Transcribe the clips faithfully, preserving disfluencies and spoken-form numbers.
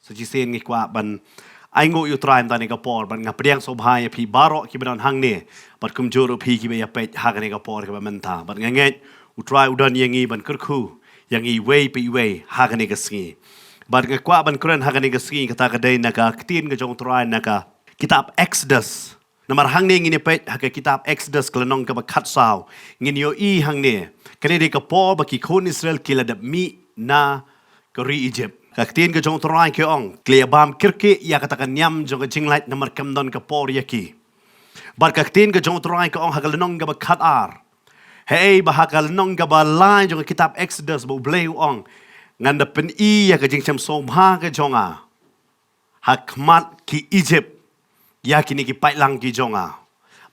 Sa shisien ngi kwah ban ai nguh ïa u Trai mynta kane ka por, bad nga pdiang sngewbha ïa phi baroh kiba don hangne, bad kumjuh ruh phi kiba ïa peit ha kane ka por kaba mynta. Bad nga ngeit u Trai u don ïa ngi ban kyrkhu ïa ngi iwei pa iwei ha kane ka sngi. Bad nga kwah ban kren ha kane ka sngi, kata ka dei na ka ktien ka jong u Trai na ka kitab Exodus. Namar hangne ngin ïa peit ha ka kitab Exodus ka lynnong kaba khatsaw, ngin ïohi hangne, kane dei ka por ba ki khun Israel ki la dep mih na ka ri Egypt. Ka ktien ka jong u Trai ka ong, ki la ïa bam kyrkieh ïa kata ka niam jong ka jinglait namar kam don ka por ïa ki. Bad ka ktien ka jong u Trai ka ong ha ka lynnong kaba khatar, hei ba ha ka lynnong kaba lai jong ka kitab Exodus ba U Blei u ong, ngan da pyni ïa ka jingshem sngewbha ka jong nga ha khmat ki Egypt, ïa kine ki paidlang ki jong nga.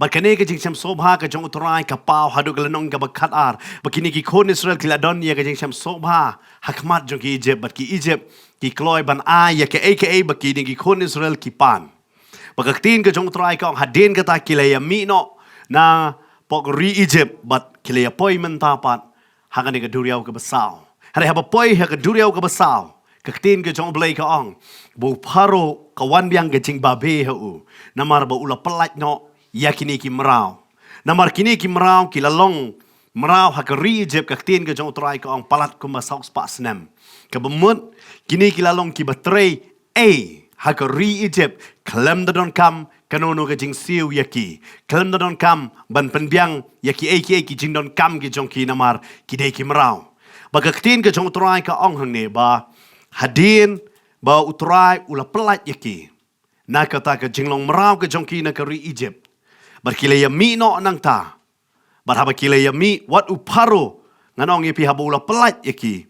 Bad kane ka jingshem sngewbha ka jong u Trai ka paw haduh ka lynnong kaba khatar, ba kine ki khun Israel ki la don ïa ka jingshem sngewbha ha khmat jong ki Egypt, bad ki Egypt ki kloi ban ai ïa kaei kaei ba kine ki khun Israel ki pan. Bad ka ktien ka jong u Trai ka ong, hadien kata ki la ïa mih noh na pok ri Egypt, bad ki la ïa poi mynta pat ha kane ka duriaw kaba saw. Hynrei haba poi ha ka duriaw kaba saw, ka ktien ka jong U Blei ka ong, ba u Pharaoh ka wan biang ka jingbabe ha u, namar ba u la pyllait noh ïa kine ki mraw. Namar kine ki mraw ki la long mraw ha ka ri Egypt, ka ktien ka jong u Trai ka ong, palat kumba saw spah snem. Kaba mut kine ki la long kiba trei ei ha ka ri Egypt, khlem da donkam kano kano ka jingsiew ïa ki, khlem da donkam ban pynbiang ïa kiei kiei ki jingdonkam ki jong ki namar ki dei ki mraw. Bad ka ktien ka jong u Trai ka ong hangne ba hadien ba u Trai u la pyllait ïa ki na kata ka jinglong mraw ka jong ki na ka ri Egypt, bad ki la ïa mih noh nangta. Bad haba ki la ïa mih, wat u Pharaoh, ngan ong ïa phi, haba u la pyllait ïa ki,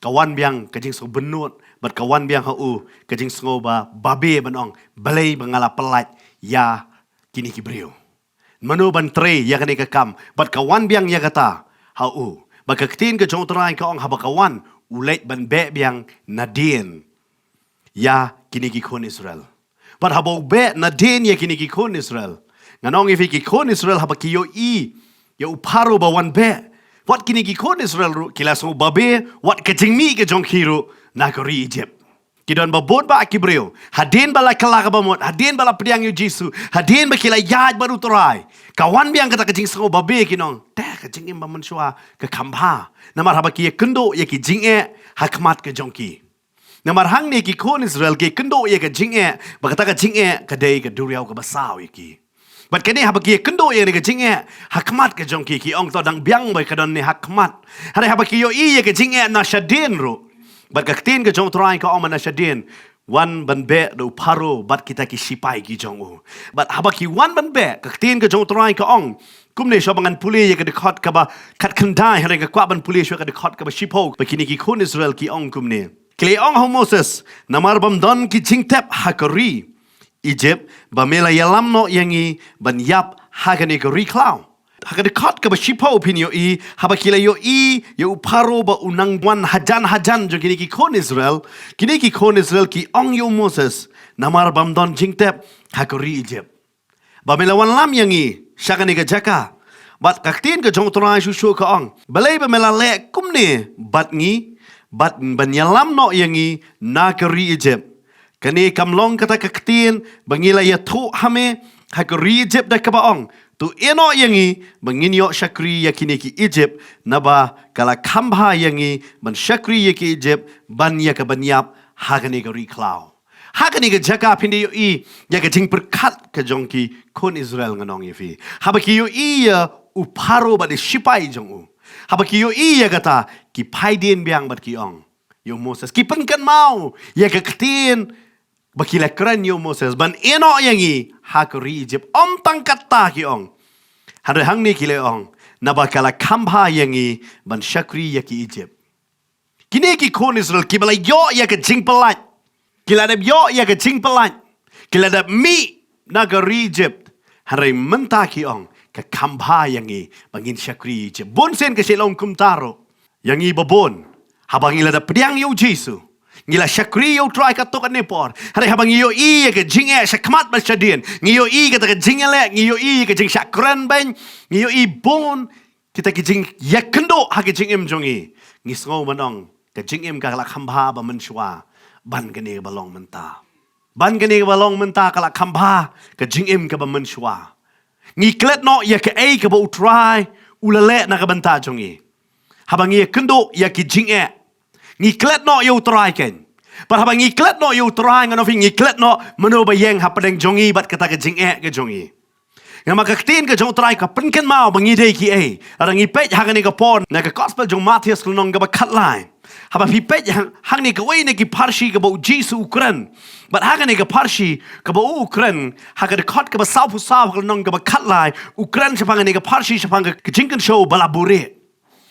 ka wan biang ka jingsngewbynnud, bad ka wan biang ha u ka jingsngew ba babe ban ong, balei ba nga la pyllait ïa kine ki briew? Mano ban trei ïa kane ka kam? Bad ka wan biang ïa kata ha u. Bad ka ktien ka jong u Trai ka ong, haba ka wan, u leit ban beh biang nadien ïa kine ki khun Israel. Bad haba u beh nadien ïa kine ki khun Israel, ngan ong ïa phi, ki khun Israel haba ki ïohi ïa u Pharaoh ba wan beh, wat kine ki khun Israel ruh ki la sngew babe, wat ka jingmih ka jong ki ruh na ka ri Egypt. Ki don ba bun bah ki briew, hadien ba la kylla kaba mut, hadien ba la pdiang ïa u Jisu, hadien ba ki la ïaid bad u Trai, ka wan biang kata ka jingsngew babe, ki ong, te ka jingim ba mynshuwa ka kham bha. Namar haba ki ïakynduh ïa ki jingeh ha khmat ka jong ki. Namar hangne ki khun Israel ki kynduh ïa ka jingeh, ba kata ka jingeh ka dei ka duriaw kaba saw ïa ki. Bad kane haba ki kynduh ïa ka jingeh ha khmat ka jong ki, ki ong, to dang biang bha ka don ne ha khmat. Hynrei haba ki ïohi ïa ka jingeh na shadien ruh, bad ka ktien ka jong u Trai ka ong, na shadien wan ban beh da u Pharaoh bad kita ki shipai ki jong u. Bad haba ki wan ban beh, ka ktien ka jong u Trai ka ong kumne, shuwa ba ngan pule ïa ka dkhot kaba khatkhyndai, hynrei nga kwah ban pule shuwa ka dkhot kaba shiphew, ba kine ki khun Israel ki ong kumne. Ki la ong ha u Moses, namar bym don ki jingtep ha ka ri Egypt, ba me la ïalam noh ïa ngi ban ïap ha kane ka ri khlaw. Ha ka dkhot kaba shiphew phin ïohi, haba ki la ïohi ïa u Pharaoh ba u nang wan hajan hajan jong kine ki khun Israel, kine ki khun Israel ki ong ïa u Moses, namar bym don jingtep ha ka ri Egypt, ba me la wanlam ïa ngi sha kane ka jaka. Bad ka ktien ka jong u Trai shuh shuh ka ong, balei ba me la leh kumne bad ngi, bad ban ïalam noh ïa ngi na ka ri Egypt? Kane kam long kata ka ktien ba ngi la ïathuh ha me ha ka ri Egypt da kaba ong, to ïehnoh ïa ngi ba ngin ïoh shakri ïa kine ki Egypt, naba ka la kham bha ïa ngi ban shakri ïa ki Egypt ban ïa ka ban ïap ha kane ka ri khlaw. Ha kane ka jaka phin da ïohi ïa ka jingpyrkhat ka jong ki khun Israel, ngan ong ïa phi. Haba ki ïohi ïa u Pharaoh bad ki shipai jong u, haba ki ïohi ïa kata, ki phai dien biang bad ki ong ïa u Moses, ki pynkynmaw ïa ka ktien ba ki la kren ïa u Moses ban ïehnoh ïa ngi ha ka ri Egypt. Ym tang kata ki ong, hynrei hangne ki la ong, naba ka la kham bha ïa ngi ban shakri ïa ki Egypt. Kine ki khun Israel kiba la ïoh ïa ka jingpyllait, ki la dep ïoh ïa ka jingpyllait, ki la dep mih na ka ri Egypt, hynrei mynta ki ong, ka kham bha ïa ngi ba ngin shakri Egypt. Bun sien ka shu long kumta ruh ïa ngi ba bun. Haba ngi la dep pdiang ïa u Jisu, ngi la shakri ïa u Trai katto katne por, hynrei haba ngi ïohi ïa ka jingeh shakhmat bad shadien, ngi ïohi kata ka jingeh leh, ngi ïohi ïa ka jingshah kren beiñ, ngi ïohi bun kita ki jingïakynduh ha ka jingim jong ngi, Ngi sngew ban ong, ka jingim ka la kham bha ba mynshuwa ban kane kaba long mynta. Ban kane kaba long mynta ka la kham bha ka jingim kaba mynshuwa. Ngi klet noh ïa kaei kaba U Trai u la leh na ka bynta jong ngi. Haba ngi ïakynduh ïa ki jingeh, ngi klet noh ïa U Trai kein. Bad haba ngi klet noh ïa U Trai, ngan ong ïa phi, ngi klet noh mano ba ïeng hapdeng jong ngi bad kata ka jingeh ka jong ngi. Namar ka ktien ka jong U Trai ka pynkynmaw ba ngi dei kiei. Lada ngi peit ha kane ka por na ka Gospel jong u Mathaios ka lynnong kaba khatlai, haba phi peit hang, hangne kawei na ki pharshi kaba U Jisu u kren. Bad ha kane ka pharshi kaba u u kren, ha ka dkhot kaba sawphew saw ha ka lynnong kaba khatlai, u kren shaphang kane ka pharshi shaphang ka, ka jingkynshew ba la buhrieh.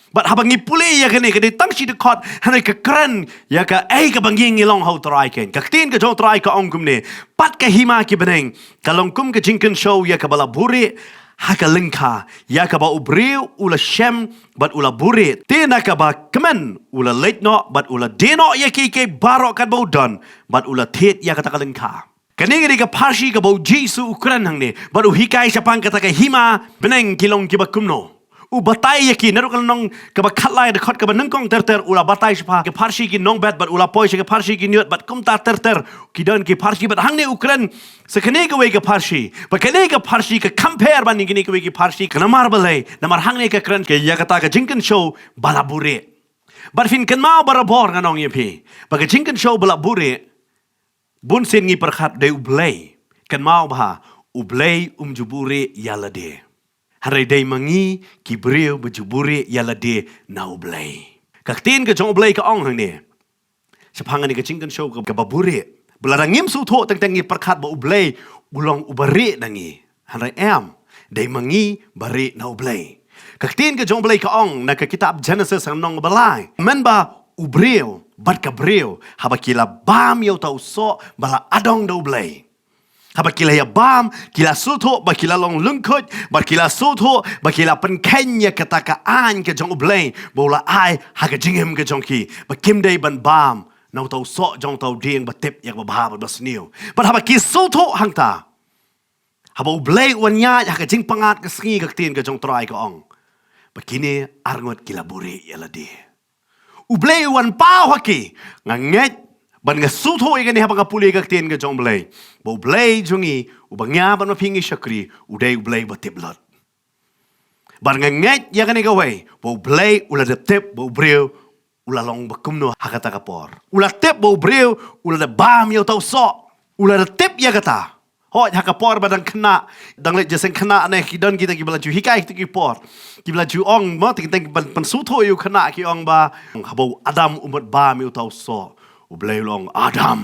Bad haba ngi pule ïa kane, ka dei tang shi dkhot, hynrei ka kren ïa kaei kaba ngi, ngi long ha U Trai kein. Ka ktien ka jong U Trai ka ong kumne: Pat ka hima ki bneng ka long kum ka jingkynshew ïa kaba la buhrieh ha ka lyngkha, ïa kaba u briew u la shem bad u la buhrieh. Te na kaba kmen u la leit noh bad u la die noh ïa kiei kiei baroh katba u don, bad u la thied ïa kata ka lyngkha. Kane ka dei ka pharshi kaba U Jisu u kren hangne, bad u hikai shaphang kata ka hima bneng ki long kiba kumno. U batai ïa ki naduh ka lynnong kaba khatlai, dkhot kaba nyngkong ter ter, u la batai shaphang ka pharshi ki nongbet, bad u la poi sha ka pharshi ki ñiut, bad kumta ter ter. Ki don ki pharshi, bad hangne u kren sa kane kawei ka pharshi. Bad kane ka pharshi ka kham pher ban ïa kine kawei ki pharshi. Ka namar balei? Namar hangne ka kren ka ïa kata ka jingkynshew ba la buhrieh. Bad phin kynmaw barabor, ngan ong ïa phi, ba ka jingkynshew ba la buhrieh, bun sien ngi pyrkhat dei U Blei. Kynmaw bha, U Blei um ju buhrieh ïa lade. Hynrei dei ma ngi ki briew ba ju buhrieh ïa lade na U Blei. Ka ktien ka jong U Blei ka ong hangne shaphang kane ka jingkynshew ka, kaba buhrieh, ba lada ngim sngewthuh teng teng ngi pyrkhat ba U Blei u long uba rieh na ngi. Hynrei em, dei ma ngi ba rieh na U Blei. Ka ktien ka jong U Blei ka ong na ka kitab Genesis lynnong ba lai, mynba u briew bad ka briew, haba ki la bam ïa uta u soh ba la adong da U Blei, haba ki la ïa bam, ki la sngewthuh ba ki la long lyngkhuit, bad ki la sngewthuh ba ki la pynkheiñ ïa kata ka aiñ ka jong U Blei ba u la ai ha ka jingim ka jong ki, ba kim dei ban bam na uta u soh jong uta u dieng ba tip ïa kaba bha bad ba sniew. Bad haba ki sngewthuh hangta, haba U Blei u wan ïaid ha ka jingpyngngad ka sngi, ka ktien ka jong U Trai ka ong ba kine arngut ki la buhrieh ïa lade. U Blei u wan paw ha ki. Nga ngeit bad nga sngewthuh ïa kane haba nga pule ka ktien ka jong U Blei, ba U Blei jong ngi, uba nga bad ma phi ngi shakri, u dei U Blei ba tip lut. Bad nga ngeit ïa kane kawei, ba U Blei u la dep tip ba u briew u la long ba kumno ha kata ka por. U la tip ba u briew u la dep bam ïa uta u soh. U la dep tip ïa kata. Hooid, ha ka por ba dang khynnah, dang leit jingïaseng khynnah ne, ki don kita kiba la ju hikai kita ki por, kiba la ju ong mo, teng teng ban pynsngewthuh ïa u khynnah, ki ong ba haba u Adam u mut bam ïa uta u soh, U Blei u la ong, "Adam."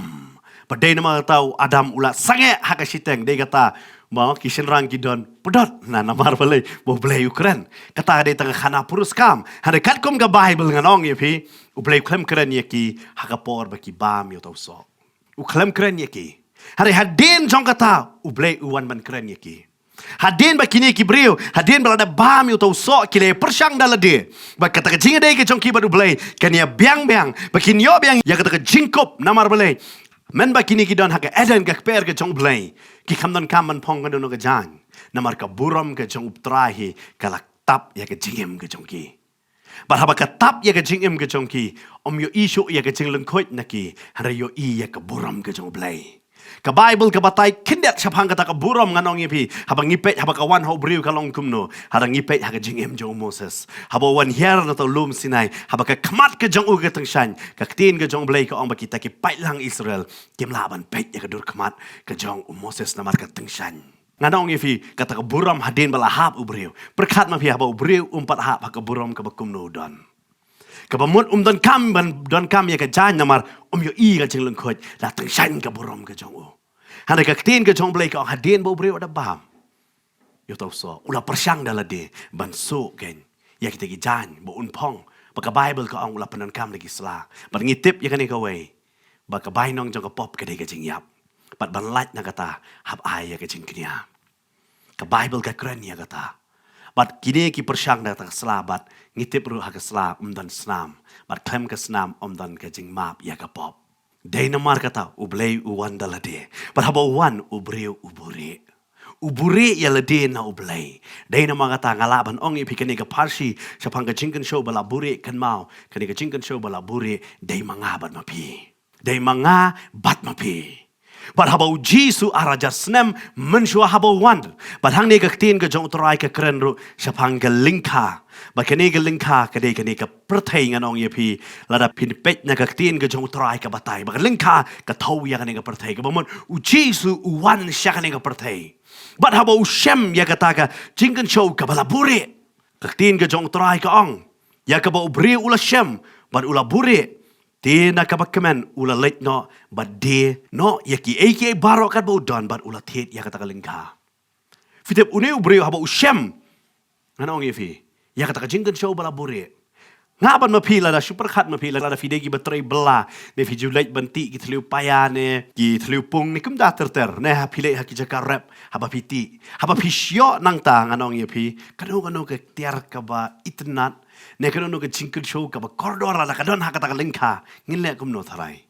Bad dei namar kata u Adam u la sangeh ha ka shiteng, dei kata mo, ki shynrang ki don pdot, na namar balei? Ba U Blei u kren. Kata dei tang ka khana puriskam. Hynrei katkum ka Baibl ngan ong ïa phi, U Blei u khlem kren ïa ki ha ka por ba ki bam ïa uta u soh. U khlem kren ïa ki. Hynrei hadien jong kata U Blei u wan ban kren ïa ki. Hadien ba kine ki briew, hadien ba la dep bam ïa uta u soh, ki la pyrshang da lade, ba kata ka jingïadei ka jong ki bad U Blei kan ïa biang biang, ba kin ïoh biang ïa kata ka jingkup. Namar balei? Mynba kine ki don ha ka Eden, ka kper ka jong U Blei, ki kham donkam ban phong kano kano ka jaiñ, namar ka burom ka jong U Trai hi ka la tap ïa ka jingim ka jong ki. Bad haba ka tap ïa ka jingim ka jong ki, ym ïohi shuh ïa ka jinglyngkhuit na ki, hynrei ïohi ïa ka burom ka jong U Blei. Ka Baibl ka batai khyndiat shaphang kata ka burom, ngan ong ïa phi, haba ngi peit haba ka wan ha u briew ka long kumno, haba ngi peit ha ka jingim jong u Moses, haba u wan hiar na uta u lum Sinai, haba ka khmat ka jong u ka tyngshaiñ, ka ktien ka jong U Blei ka ong ba kita ki paidlang Israel kim lah ban peit ïa ka dur khmat ka jong u Moses namar ka tyngshaiñ. Ngan ong ïa phi, kata ka burom hadien ba la hap u briew. Pyrkhat ma phi, haba u briew um pat hap ha ka burom kaba kumno u don. Kaba mut um donkam ban donkam ïa ka jaiñ namar um ïohi ka jinglyngkhuit, la tyngshaiñ ka burom ka jong u. Hynrei ka ktien ka jong U Blei ka ong hadien ba u briew u da bam ïa uta u soh, u la pyrshang da lade ban suh kein ïa kita ki jaiñ ba un phong. Ba ka Baibl ka ong u la pyndonkam da ki sla. Bad ngi tip ïa kane kawei, ba ka bainong jong ka pop ka dei ka jingïap. Bad ban lait na kata, hap ai ïa ka jingkñia. Ka Baibl ka kren ïa kata. Bad kine ki pyrshang da kata ka sla, bad ngi tip ruh ha ka sla ym don snam, bad khlem ka snam ym don ka jingmap ïa ka pop. Dei namar kata U Blei u wan da lade. Bad haba u wan, u briew u buhrieh. u buhrieh ïa lade na U Blei. Dei namar kata nga lah ban ong ïa phi kane ka pharshi shaphang ka jingkynshew ba la buhrieh, kynmaw, kane ka jingkynshew ba la buhrieh dei ma nga bad ma phi. Dei ma nga bad ma phi. Bad haba U Jisu ar hajar snem mynshuwa haba u wan, bad hangne ka ktien ka jong U Trai ka kren ruh shaphang ka lyngkha. Bad kane ka lyngkha ka dei kane ka pyrthei, ngan ong ïa phi, lada phin peit na ka ktien ka jong U Trai ka batai ba ka lyngkha ka thew ïa kane ka pyrthei. Kaba mut U Jisu u wan sha kane ka pyrthei. Bad haba u shem ïa kata ka jingkynshew kaba la buhrieh, ka ktien ka jong U Trai ka ong, ïa kaba u briew u la shem bad u la buhrieh, te na kaba kmen u la leit noh bad die noh ïa kiei kiei baroh katba u don bad u la thied ïa kata ka lyngkha. Phi tip, une u briew haba u shem, ngan ong ïa phi, ïa kata ka jingkynshew ba la buhrieh. Nga bad ma phi lada shu pyrkhat ma phi lada phi dei kiba trei bylla, ne phi ju leit ban tih ki thliew paia ne ki thliew pung ne kumta ter ter, ne ha phi leit ha ki jaka rep, haba phi tih, haba phi shah nangta, ngan ong ïa phi, kano kano ka tiar kaba itynnad ne kano kano ka jingkynshew kaba kordor lada ka don ha kata ka lyngkha, ngin leh kumno tharai?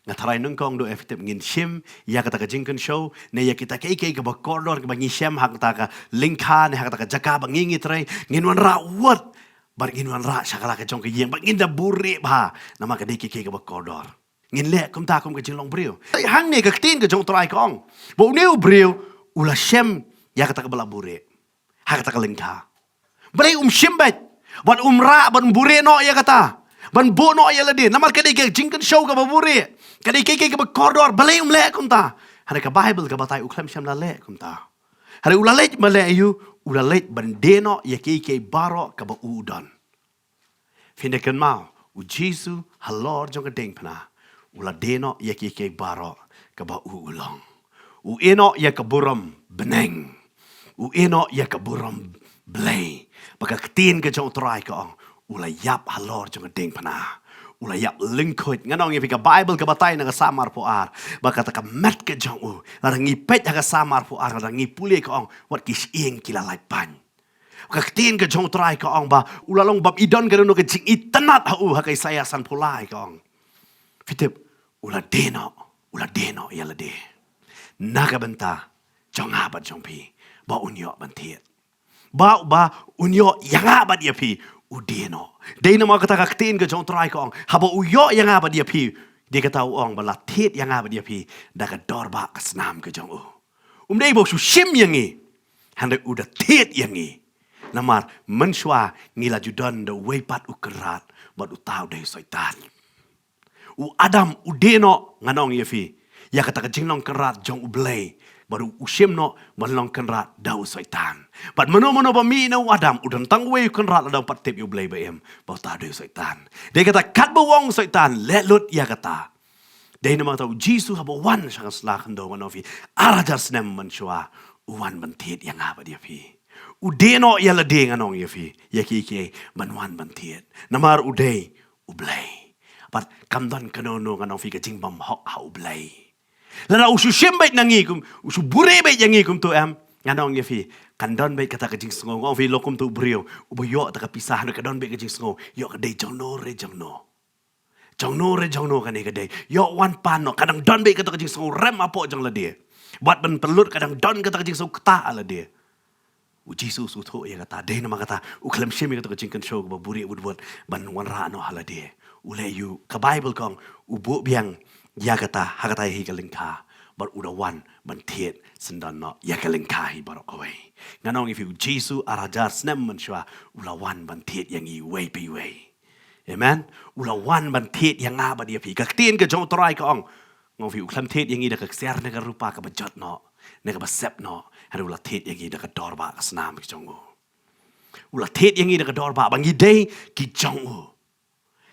Nga tharai nyngkong, duh ïa phi tip, ngin shim ïa kata ka jingkynshew ne ïa kita kiei kiei kaba kordor kaba ngi shem ha kata ka lyngkha ne ha kata ka jaka ba ngi ngi trei, ngin wanrah wut bad ngin wanrah sha ka la ka jong ka ïing bad ngin da buhrieh bha namar ka dei kiei kiei kaba kordor. Ngin leh kumta kum ka jinglong briew. Hangne ka ktien ka jong U Trai ka ong ba une u briew u la shem ïa kata kaba la buhrieh ha kata ka lyngkha. Balei um shim beit bad um rah ban buhrieh noh ïa kata, ban buh noh ïa lade, namar ka dei ka jingkynshew kaba buhrieh, ka dei kiei kiei kaba kordor, balei um leh kumta? Hynrei ka Baibl ka batai u khlem shym la leh kumta. Hynrei u la leit, balei? Aïu? U la leit ban die noh ïa kiei kiei baroh kaba u u don. Phin da kynmaw, U Jisu halor jong ka diengphna u la die noh ïa kiei kiei baroh kaba u u long. U ïeh noh ïa ka burom bneng, u ïeh noh ïa ka burom Blei. Ba ka ktien ka jong U Trai ka ong, u la ïap halor jong ka diengphna, u la ïap lyngkhuid. Ngan ong ïa phi, ka Baibl ka batai na ka Salm arphew ar ba kata ka met ka jong u, lada ngi peit ha ka Salm arphew ar, lada ngi pule, ka ong, wat ki shyieng ki la lait pain. Ka ktien ka jong U Trai ka ong ba u la long bym i don kano kano ka jingitynnad ha u. Ha ka Isaïah sanphew lai ka ong, phi tip, u la die noh, u la die noh ïa lade na ka bynta jong nga bad jong phi, ba un ïoh ban thied, ba, ba un ïoh ïa nga bad ïa phi, u die noh. Dei namar kata ka ktien ka jong U Trai ka ong, haba u ïoh ïa nga bad ïa phi, dei kata u ong ba la thied ïa nga bad ïa phi da ka dor ba ka snam ka jong u. Um dei ba u shu shim ïa ngi, hynrei u da thied ïa ngi. Namar mynshuwa ngi la ju don da uwei pat u kynrad, bad uta u dei u Soitan. U Adam u die noh, ngan ong ïa phi, ïa kata ka jinglong kynrad jong U Blei, bad u shim noh ban long kynrad da u Soitan. Bad mano mano ba mih na u Adam u don tang uwei u kynrad, lada um pat tip ïa U Blei ba im, ba uta u dei u Soitan. Dei kata katba u ong u Soitan, leh lut ïa kata. Dei namar kata U Jisu haba u wan sha ka sla khyndew, ngan ong ïa phi, ar hajar snem mynshuwa, u wan ban thied ïa nga bad ïa phi. U die noh ïa lade, ngan ong ïa phi, ïa kiei kiei, ban wan ban thied. Namar u dei U Blei. Bad kam don kano kano, ngan ong ïa phi, ka jingbymhok ha U Blei. Lada u shu shim beit na ngi kum, u shu buhrieh beit ïa ngi kumto, em, ngan ong ïa phi, kan don beit kata ka jingsngew. Ngan ong ïa phi, lok kumto u briew uba ïoh kata ka pisa, hynrei ka don beit ka jingsngew, ïoh ka dei jongno re jongno. Jongno re jongno kane ka dei. Ïoh wan pan noh, ka dang don beit kata ka jingsngew rem hapoh jong lade. Bad ban pynlut ka dang don kata ka jingsngew ktah ha lade. U Jisu u sngewthuh ïa kata, dei namar kata u khlem shim ïa kata ka jingkynshew kaba buhrieh wut wut ban wanrah noh ha lade. U leh ïa u, ka Baibl ka ong, u buh biang ïa kata ha kata hi ka lyngkha, bad u da wan ban thied syndon noh ïa ka lyngkha hi baroh kawei. Ngan ong ïa phi, U Jisu ar hajar snem mynshuwa u la wan ban thied ïa ngi uwei pa uwei. Amen. U la wan ban thied ïa nga bad ïa phi. Ka ktien ka jong U Trai ka ong, ngan ong ïa phi, u khlem thied ïa ngi da ka ksiar ne ka rupa kaba jot noh, ne kaba sep noh, hynrei u la thied ïa ngi da ka dor ba ka snam ka jong u. U la thied ïa ngi da ka dor ba, ba ngi dei ki jong u.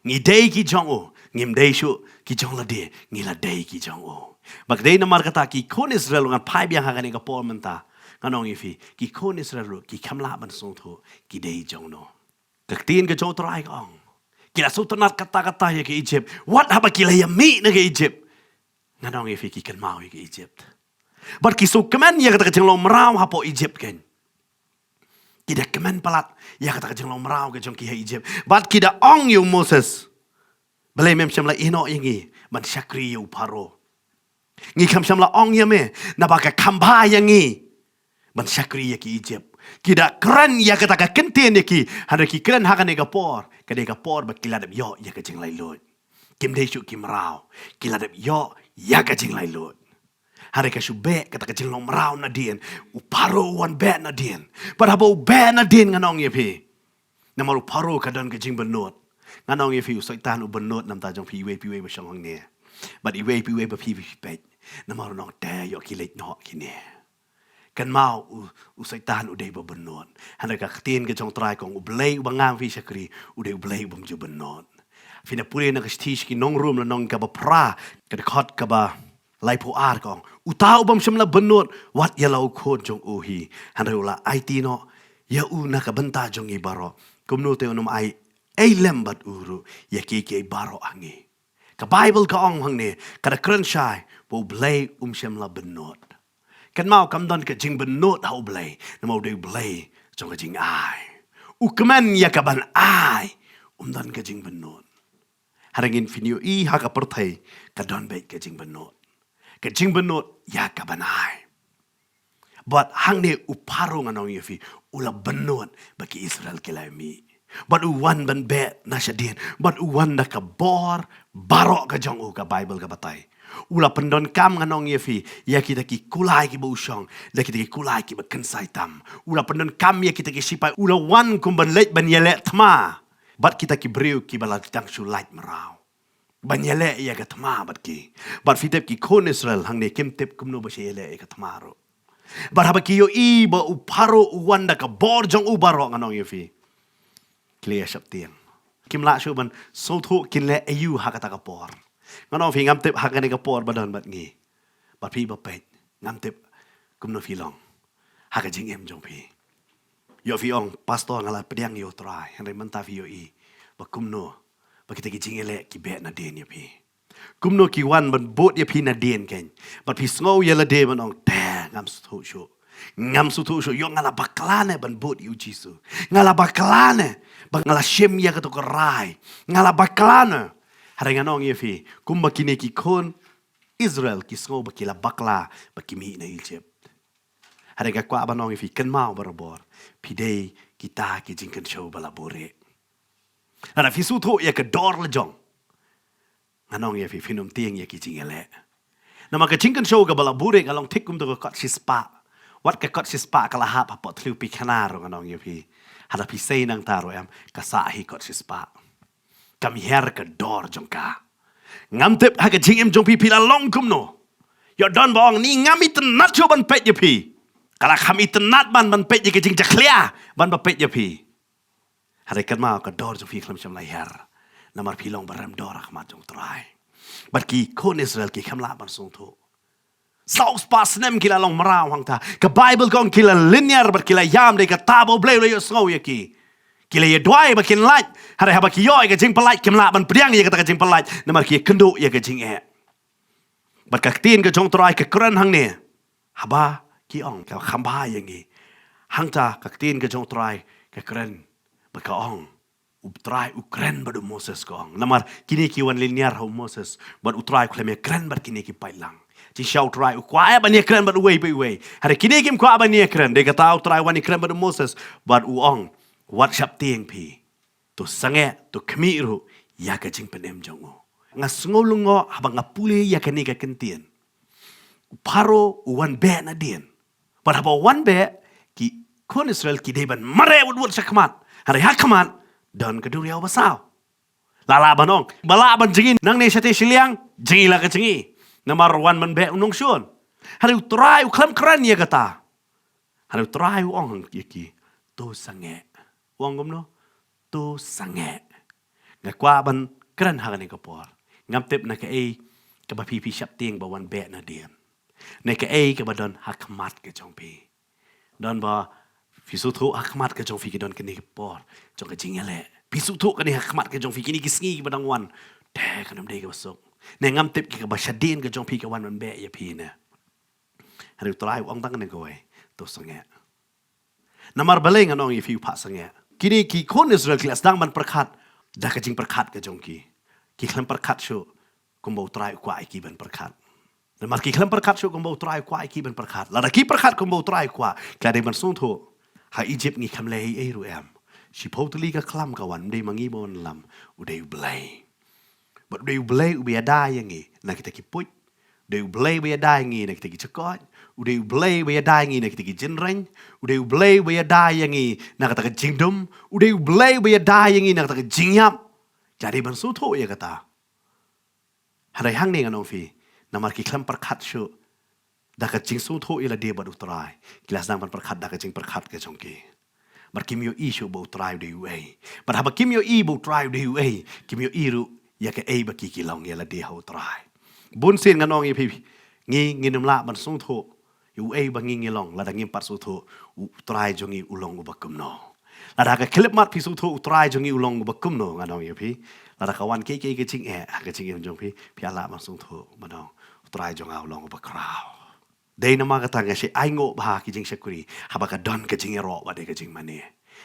Ngi dei ki jong u, ngim dei shuh ki jong lade, ngi la dei ki jong u. Bad dei namar kata ki khun Israel, ngan phai biang ha kane ka por mynta, ngan ong ïa phi, ki khun Israel ruh ki khlem lah ban sngewthuh ki dei jongno. Ka ktien ka jong U Trai ka ong, ki la sngewtynnad katta katta ïa ka Ijipt. Wat haba ki la ïa mih na ka Ijipt, ngan ong ïa phi, ki kynmaw ïa ka Ijipt. Bad ki sngewkmen ïa kata ka jinglong mraw hapoh Ijipt kein. Ki da kmen palat ïa kata ka jinglong mraw ka jong ki ha Ijipt. Bad ki da ong ïa u Moses, balei mem shym la ïehnoh ïa ngi ban shakri ïa u Pharaoh? Ngi kham shym la ong ïa me, naba ka kham bha ïa ngi ban shakri ïa ki Egypt. Ki da kren ïa kata ka kyntien ïa ki, hynrei ki kren ha kane ka por, ka dei ka por ba ki la dep ïoh ïa ka jinglaitluid. Kim dei shuh ki mraw, ki la dep ïoh ïa ka jinglaitluid. Hynrei ka shu beh kata ka jinglong mraw nadien, u Pharaoh u wan beh nadien. Bad haba u beh nadien ngan ong ïa phi, namar u Pharaoh ka don ka jingbynnud. Ngan ong ïa phi, u Soitan u bynnud namar jong phi iwei pa iwei ba shong hangne. Bad iwei pa iwei ba phi phi peit. Namar u ong te ïoh ki leit noh kine. Kynmaw u, u Soitan u dei ba bynnud. Hynrei ka ktien ka jong U Trai ka ong u Blei uba nga phi shakri, u dei u Blei uba ym ju bynnud. Phin ïa pule na ka shithi sha ki nong Rom lynnong kaba phra, ka dkhot kaba laiphew ar ka ong, uta u bym shym la bynnud wat ïa la u khun jong u hi, hynrei u la aiti noh ïa u na ka bynta jong ngi baroh. Kumno te un ym ai ei lem bad u ruh ïa kiei kiei baroh ha ngi. Ka Baibl ka ong hangne, ka da kren shai ba u Blei um shym la bynnud. Kynmaw, kam don ka jingbynnud ha u Blei, namar u dei u Blei jong ka jingai. U kmen ïa ka ban ai, um don ka jingbynnud. Hynrei ngin phin ïohi ha ka pyrthei ka don beit ka jingbynnud. Ka jingbynnud ïa ka ban ai. Bad hangne u Pharaoh ngan ong ïa phi, u la bynnud ba ki Israel ki la mih. Bad u wan ban beh na shadien, bad u wan da ka bor baroh ka jong u, ka Baibl ka batai. U la pyndonkam, ngan ong ïa phi, ïa kita ki kulai kiba u shong, da kita ki kulai kiba kynsai tam. U la pyndonkam ïa kita ki shipai, u la wan kum ban leit ban ïaleh thma bad kita ki briew kiba la dang shu lait mraw, ban ïaleh ïa ka thma bad ki. Bad phi tip, ki khun Israel hangne kim tip kumno ba shu ïaleh ïa ka thma ruh. Bad haba ki ïohi ba u Pharaoh u wan da ka bor jong u baroh, ngan ong ïa phi, ki la ïa sheptieng. Kim lah shuh ban sngewthuh kin leh aïu ha kata ka por. Ngan ong phi, ngam tip ha kane ka por ba don bad ngi. Bad phi ba peit, ngam tip kumno phi long ha ka jingim jong phi. Ïoh phi ong, Pastor, nga la pdiang ïa U Trai, hynrei mynta phi ïohi ba kumno ba kita ki jingïaleh ki beh nadien ïa phi. Kumno ki wan ban bud ïa phi nadien keiñ. Bad phi sngew ïa lade ban ong, te, ngam sngewthuh shuh. Ngam sngewthuh shuh, ïoh nga la bakla ne ban bud ïa U Jisu. Nga la bakla ne ba nga la shim ïa kato ka rai. Nga la bakla ne. Hynrei ngan ong ïa phi, kumba kine ki khun Israel ki sngew ba ki la bakla ba ki mih na Egypt. Hynrei nga kwah ban ong ïa phi, kynmaw barabor, phi dei kita ki jingkynshew ba la buhrieh. Lada phi sngewthuh ïa ka dor la jong, ngan ong ïa phi, phin ym tieng ïa ki jingïaleh. Namar ka jingkynshew kaba la buhrieh ka long thik kumto ka kot shispah. Wat ka kot shispah ka la hap hapoh thliew pyrthei ruh, ngan ong ïa phi. Haba phi sei nangta ruh em, ka sah hi kot shispah. Kam hiar ka dor jong ka. Ngam tip ha ka jingim jong phi phi la long kumno. Ïoh don ba ong, ni ngam itynnad shuh ban peit ïa phi. Ka la kham itynnad ban, ban peit ïa ka jingjakhlia ban ba peit ïa phi. Hynrei kynmaw, ka dor jong phi khlem shym la hiar. Namar phi long ba rem dor ha khmat jong U Trai. Bad ki khun Israel ki khlem lah ban sngewthuh. Saw spah snem ki la long mraw hangta. Ka Baibl ka ong ki la lynñiar bad ki la ïam, dei kata ba U Blei u la ïohsngew ïa ki. Ki la ïa duwai ba kin lait. Hynrei haba ki ïoh ïa ka jingpynlait, kim lah ban pdiang ïa kata ka jingpynlait. Namar ki ïakynduh ïa ka jingeh. Bad ka ktien ka jong U Trai ka kren hangne. Haba ki ong, ka kham bha ïa ngi. Hangta ka ktien ka jong U Trai ka kren. Bad ka ong, U Trai u kren bad u Moses, ka ong. Namar kine ki wan lynñiar ha u Moses. Bad U Trai u khlem ïakren bad kine ki paidlang. Jingshisha U Trai u kwah ban ïakren bad uwei pa uwei. Hynrei kine kim kwah ban ïakren. Dei kata U Trai u wan ïakren bad u Moses. Bad u ong, wat sheptieng phi. To sangeh, to khmih ruh ïa ka jingpynim jong u. Nga sngew lyngngoh haba nga pule ïa kane ka ktien. U Pharaoh u wan beh nadien. Bad haba u wan beh, ki khun Israel ki dei ban mareh wut wut sha khmat. Hynrei ha khmat don ka duriaw basaw. La lah ban ong, ba lah ban jngi nangne shatei shiliang, jngi la ka jngi. Namar wan ban beh u nongshun. Hynrei U Trai u khlem kren ïa kata. Hynrei U Trai u ong ïa ki, to sangeh. U ong kumno? To sangeh. Nga kwah ban kren ha kane ka por. Ngam tip na kaei kaba phi phi sheptieng ba wan beh nadien. Na kaei kaba don ha khmat ka jong phi. Don ba phi sngewthuh ha khmat ka jong phi ki don kane ka por jong ka jingïaleh. Phi sngewthuh kane ha khmat ka jong phi kine ki sngi kiba dang wan. Te kan ym dei kaba suk. Ne ngam tip kaba shadien ka jong phi ka wan ban beh ïa phi ne. Hynrei U Trai u ong tang kane kawei. To sangeh. Namar balei ngan ong ïa phi u phah sangeh? Kine ki khun Israel ki la sdang ban pyrkhat da ka jingpyrkhat ka jong ki. Ki khlem pyrkhat shuh kumba U Trai u kwah ïa ki ban pyrkhat. Namar ki khlem pyrkhat shuh kumba U Trai u kwah ïa ki ban pyrkhat. Lada ki pyrkhat kumba U Trai u kwah, ki la dei ban sngewthuh, ha Egypt ngi khlem leh ei ei ruh em. Shiphew tylli ka khlam ka wan, ym dei ma ngi ba wan lam, u dei U Blei. Bad u dei U Blei uba ïada ïa ngi na kita ki puit. U dei U Blei uba ïada ïa ngi na kita ki jakoit. U dei U Blei uba ïada ïa ngi na kita ki jingreng. U dei U Blei uba ïada ïa ngi na kata ka jingdum. U dei U Blei uba ïada ïa ngi na kata ka jingïap. Ki la dei ban sngewthuh ïa kata. Hynrei hangne ngan ong ïa phi, namar ki khlem pyrkhat shuh da ka jingsngewthuh ïa lade bad U Trai, ki la sdang ban pyrkhat da ka jingpyrkhat ka jong ki. Bad kim ïohi shuh ba U Trai u dei uei. Bad haba kim ïohi ba U Trai u dei uei, kim ïohi ruh ïa kaei ba ki ki long ïa lade ha U Trai. Bun sien ngan ong ïa phi, ngi ngin ym lah ban sngewthuh ïa uei ba ngi ngi long lada ngim pat sngewthuh U Trai jong ngi u long uba kumno. Lada ha ka khyllipmat phi sngewthuh U Trai jong ngi u long uba kumno, ngan ong ïa phi, lada ka wan kiei kiei ka jingeh ha ka jingim jong phi, phi lah ban sngewthuh ba dang U Trai jong nga u long uba khraw. Dei namar kata nga shait ainguh bha ha ki jingshakri haba ka don ka jingïaroh bad ka jingmane.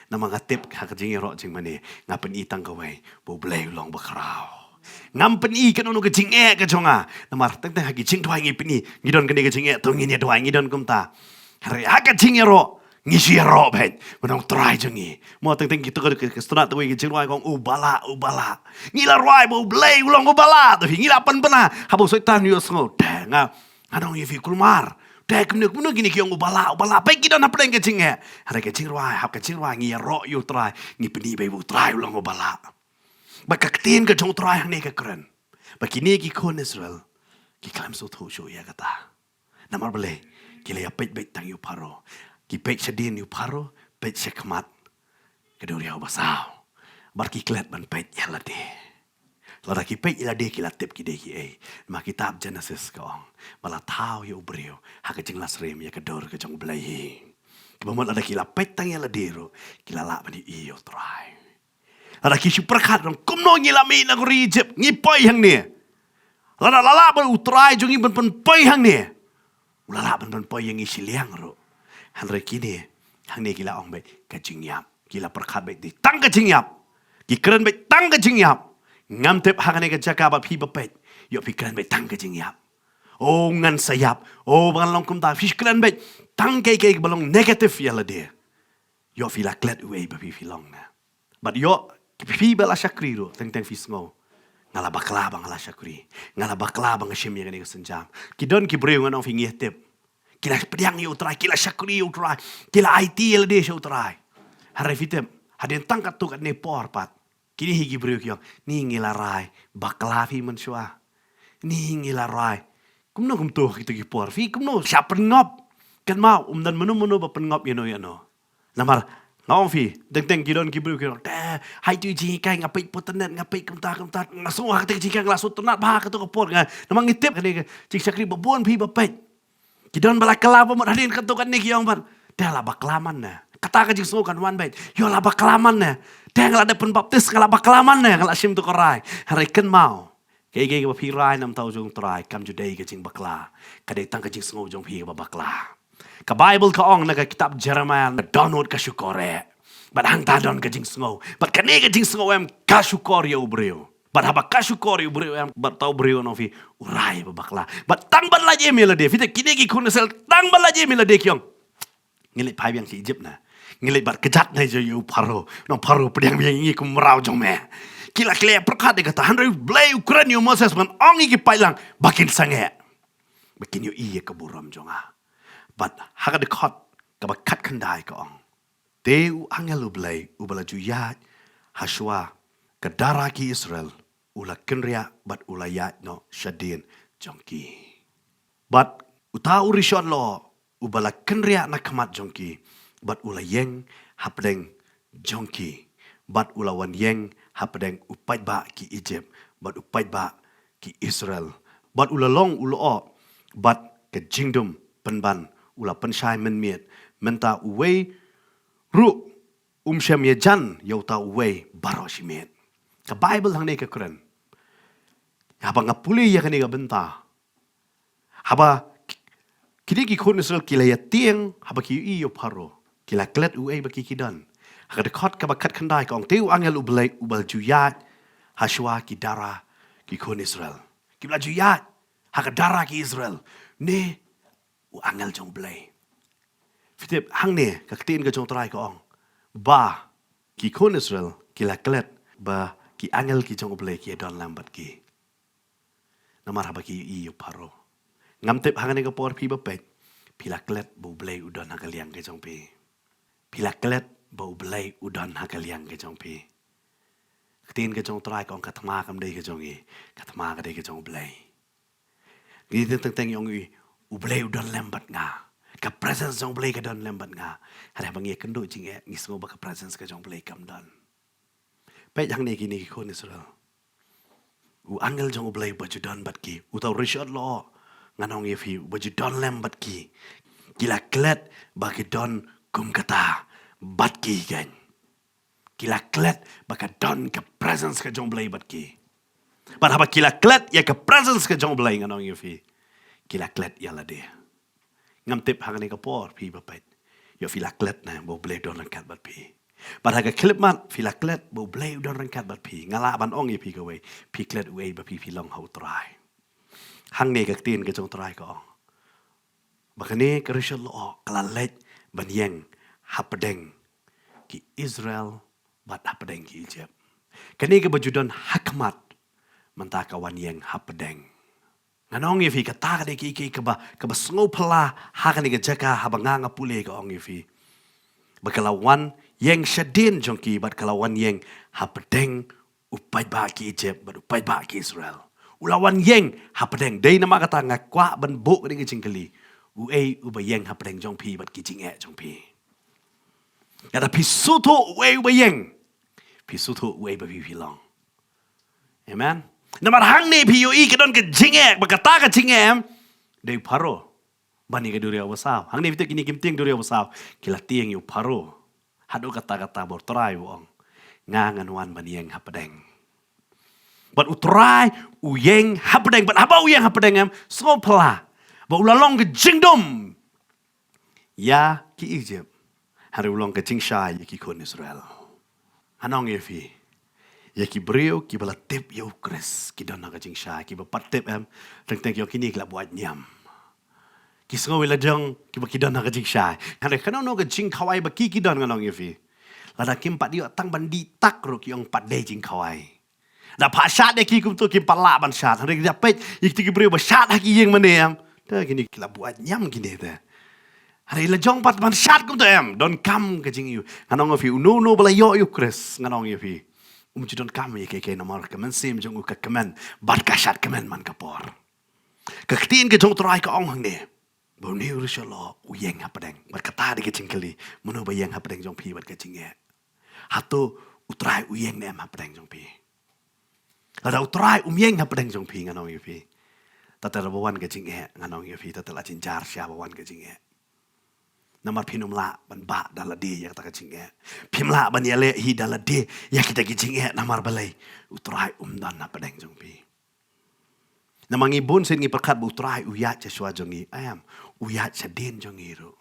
Namar nga tip ha ka jingïaroh jingmane nga pyni tang kawei, ba U Blei u long ba khraw. Ngam pyni kano kano ka jingeh ka jong nga. Namar teng teng ha ki jingduwai ngi pyni, ngi don kane ka jingeh, to ngin ïa duwai, ngi don kumta. Hynrei ha ka jingïaroh ngi shu ïaroh beit, ba dang U Trai jong ngi. Mo teng teng kita ka, ka, ka sngewtynnat kawei ka jingduwai ka ong, U Bala, U Bala. Ngi la duwai ba U Blei u long U Bala, tapi ngi la pynbna. Haba u Soitan u ïohsngew, te nga nga dang ïa phi kulmar. Te kumno kumno kine ki ong U Bala, U Bala, peit ki don hapdeng ka jingeh. Hynrei ka jingduwai, hap ka jingduwai ngi ïaroh ïa U Trai, ngi pyni ba U Trai u long U Bala. Bad ka ktien ka jong U Trai hangne ka kren ba kine ki khun Israel ki khlem sngewthuh shuh ïa kata. Namar balei? Ki la ïa peit beit tang ïa u Pharaoh. Ki peit shadien ïa u Pharaoh, peit shakhmat ka duriaw basaw. Bad ki klet ban peit ïa lade. Lada ki peit ïa lade ki la tip ki dei kiei. Namar kitab Genesis ka ong ba la thaw ïa u briew ha ka jinglashyriem ïa ka dur ka jong U Blei hi. Kaba mut lada ki la peit tang ïa lade ruh ki la lah ban ïohi ïa U Trai. Lada ki shu pyrkhat ruh kumno ngi la mih na ka ri Egypt, ngi poi hangne. Lada la lah ban U Trai jong ngi ban pynpoi hangne, u la lah ban pynpoi ïa ngi shiliang ruh. Hynrei kine hangne ki la ong beit ka jingïap. Ki la pyrkhat beit dei tang ka jingïap. Ki kren beit tang ka jingïap. Ngam tip ha kane ka jaka ba phi ba peit, ïoh phi kren beit tang ka jingïap. O ngan sa ïap, o ba ngan long kumta, phi kren beit tang kiei kiei ba long negative ïa lade. Ïoh phi la klet uei ba phi phi long na. Bad ïoh phi ba la shakri ruh teng teng phi sngew, nga la bakla ba nga la shakri. Nga la bakla ba nga shim ïa kane ka sienjam. Ki don ki briew ngan ong phi ngi tip, ki la pdiang ïa U Trai, ki la shakri ïa U Trai, ki la aiti ïa lade sha U Trai. Hynrei phi tip, hadien tang katto katne por pat, kine hi ki briew ki ong, ni ngi la rai bakla phi mynshuwa. Ni ngi la rai kumno kumto kita ki por, phi kumno shah pynngop. Kynmaw, ym don mano mano ba pynngop ïano ïano. Namar nga ong phi, teng teng ki don ki briew ki ong, te hai tu jinghikai, nga peit pyrthei, nga peit kumta kumta, nga sngew ha kata ka jinghikai, nga la sngewtynnat bha ha kato ka por, nga, namar ngi tip kane ka jingshakri ba bun phi ba peit. Ki don ba la kylla ba mut hadien kato kane ki ong ban, te la bakla man ne. Kata ka jingsngew kan wan beit, ïoh la bakla man ne. Te nga la dep pynbaptis, nga la bakla man ne, nga la shim to ka rai. Hynrei kynmaw, kaei kaei kaba phi rai na ka bynta jong U Trai kam ju dei ka jingbakla. Ka dei tang ka jingsngew jong phi kaba bakla. Ka Baibl ka ong na ka kitab Jeremaïah, dohnud ka shukor eh. Bad hangta don ka jingsngew. Bad kane ka jingsngew em ka shukor ïa u briew. Bad haba ka shukor ïa u briew em, bad uta u briew, ngan ong phi, u rai ba bakla. Bad tang ban lait im ïa lade. Phi te kine ki khun Israel tang ban lait im ïa lade ki ong, ngi leit phai biang sha Egypt na. Ngi leit bad kjat na ïa u Pharaoh. Ngan ong Pharaoh, pdiang biang ïa ngi kum u mraw jong me. Ki la, ki la pyrkhat ïa kata, hynrei U Blei u kren ïa u Moses ban ong ïa ki paidlang ba kin sangeh. Ba kin ïohi ïa ka burom jong nga. Bad ha ka dkhot kaba khatkhyndai ka ong, te u angel U Blei uba la ju ïaid ha shuwa ka dara ki Israel u la kynriah bad u la ïaid noh shadien jong ki. Bad uta u rishon lyoh uba la kynriah na khmat jong ki, bad u la ïeng hapdeng jong ki, bad u la wan ïeng hapdeng u paidbah ki Egypt bad u paidbah ki Israel. Bad u la long u lyoh bad ka jingdum pynban, u la pynshai mynmiet, mynta uwei ruh um shym ïajan ïa uta uwei baroh shi miet. Ka Baibl hangne ka kren, haba nga pule ïa kane ka bynta, haba kine ki khun Israel ki la ïatieng, haba ki ïohi ïa u Pharaoh, ki la klet uei ba ki ki don. Ha ka dkhot kaba khatkhyndai ka ong, te u angel U Blei uba la ju ïaid ha shuwa ki dara ki khun Israel. Ki la ju ïaid. Ha ka dara ki Israel. Ne u angel jong U Blei. Phi tip hangne ka ktien ka jong U Trai ka ong ba ki khun Israel ki la klet ba ki angel ki jong U Blei ki don lem bad ki. Namar haba ki ïohi ïa u Pharaoh. Ngam tip hangne ka por phi ba peit. Phi la klet ba U Blei u don ha ka liang ka jong phi. Phi la klet ba U Blei u don ha ka liang ka jong phi. Ktien ka jong U Trai ka ong ka thma kam dei ka jong ngi. Ka thma ka dei ka jong U Blei. Ngi teng teng ong i U Blei u don lem bad nga. Ka presence jong U Blei ka don lem bad nga. Hynrei haba ngi kynduh jingeh ngi sngew ba ka presence ka jong U Blei kam don. Peit hangne kine ki khun Israel. U angel jong U Blei ba ju don bad ki. Uta u rishot lo. Ngan ong ïa phi ba ju don lem bad ki. Ki la klet ba ki don kum kata bad ki kein. Ki la klet ba ka don ka presence ka jong U Blei bad ki. Bad haba ki la klet ïa ka presence ka jong U Blei ngan ong ïa phi. Ki la klet ïa lade. Ngam tip hangne ka por phi ba peit. Ïoh phi la klet ne ba U Blei u don ryngkat bad phi. Bad ha ka khyllipmat phi la klet ba U Blei u don ryngkat bad phi. Nga lah ban ong ïa phi kawei. Phi klet uei ba phi phi long ha U Trai. Hangne ka ktien ka jong U Trai ka ong. Ba kane ka rishot lo ka la leit ban ïeng hapdeng ki Israel bad hapdeng ki Egypt. Kane kaba ju don ha khmat mynta ka wan ïeng hapdeng. Ngan ong ïa phi kata ka dei ki ki kaba kaba sngew phylla ha kane ka jaka haba nga nga pule ka ong ïa phi. Ba ka la wan ïeng shadien jong ki bad ka la wan ïeng hapdeng u paidbah ki Egypt bad u paidbah ki Israel. U la wan ïeng hapdeng dei namar kata nga kwah ban buh kane ka jingkylli. Uei uba ïeng hapdeng jong phi bad ki jingeh jong phi. Kata phi sngewthuh uei uba ïeng. Phi sngewthuh uei ba phi phi long. Amen. Namar hangne phi ïohi ka don ka jingeh ba kata ka jingeh em. Dei u Pharaoh. Ban ïa ka duriaw basaw. Hangne phi tip kine kim tieng duriaw basaw. Ki la tieng ïa u Pharaoh. Haduh kata kata ba U Trai u ong. Nga ngan wan ban ïeng hapdeng. Bad U Trai u ïeng hapdeng bad haba u ïeng hapdeng em. Sngew phylla. Ba u la long ka jingdum. Ïa ki Egypt. Hynrei u long ka jingshai ïa ki khun Israel. Ngan ong ïa phi. Ïa ki briew kiba la tip ïa U Khrist ki don ha ka jingshai kiba pat tip em. Teng teng ki ong kine ki la buaid niam. Ki sngew ïa la jong kiba ki don ha ka jingshai. Hynrei kano kano ka jingkhawai ba ki ki don ngan ong ïa phi. Lada kim pat ïoh tang ban dih tak ruh ki ong pat dei jingkhawai. Da phah shad ïa ki kumto kim pat lah ban shad. Hynrei da peit ïa kito ki briew ba shad ha ki ïing mane em. Te kine ki la buaid niam kine te. Hynrei la jong pat ban shad kumto em. Donkam ka jingïohi. Ngan ong ïa phi uno uno ba la ïoh ïa U Khrist ngan ong ïa phi. Um ju donkam ïa kiei kiei namar ka mynsiem jong u ka kmen bad ka shad kmen man ka por. Ka ktien ka jong U Trai ka ong hangne. Ba une u rishot lo u ïeng hapdeng. Bad kata dei ka jingkylli. Mano ba ïeng hapdeng jong phi bad ka jingeh. Hato U Trai u ïeng ne em hapdeng jong phi. Lada U Trai um ïeng hapdeng jong phi ngan ong ïa phi. Tata la ba wan ka jingeh ngan ong ïa phi tata la jingjia sha ba wan ka jingeh. Namar phin ym lah ban bah da lade ïa kata ka jingeh. Phim lah ban ïaleh hi da lade ïa kita ki jingeh namar balei. U Trai um don hapdeng jong phi. Namar ngi bun sien ngi pyrkhat ba U Trai u ïaid sha shuwa jong ngi. Em, u ïaid shadien jong ngi ruh.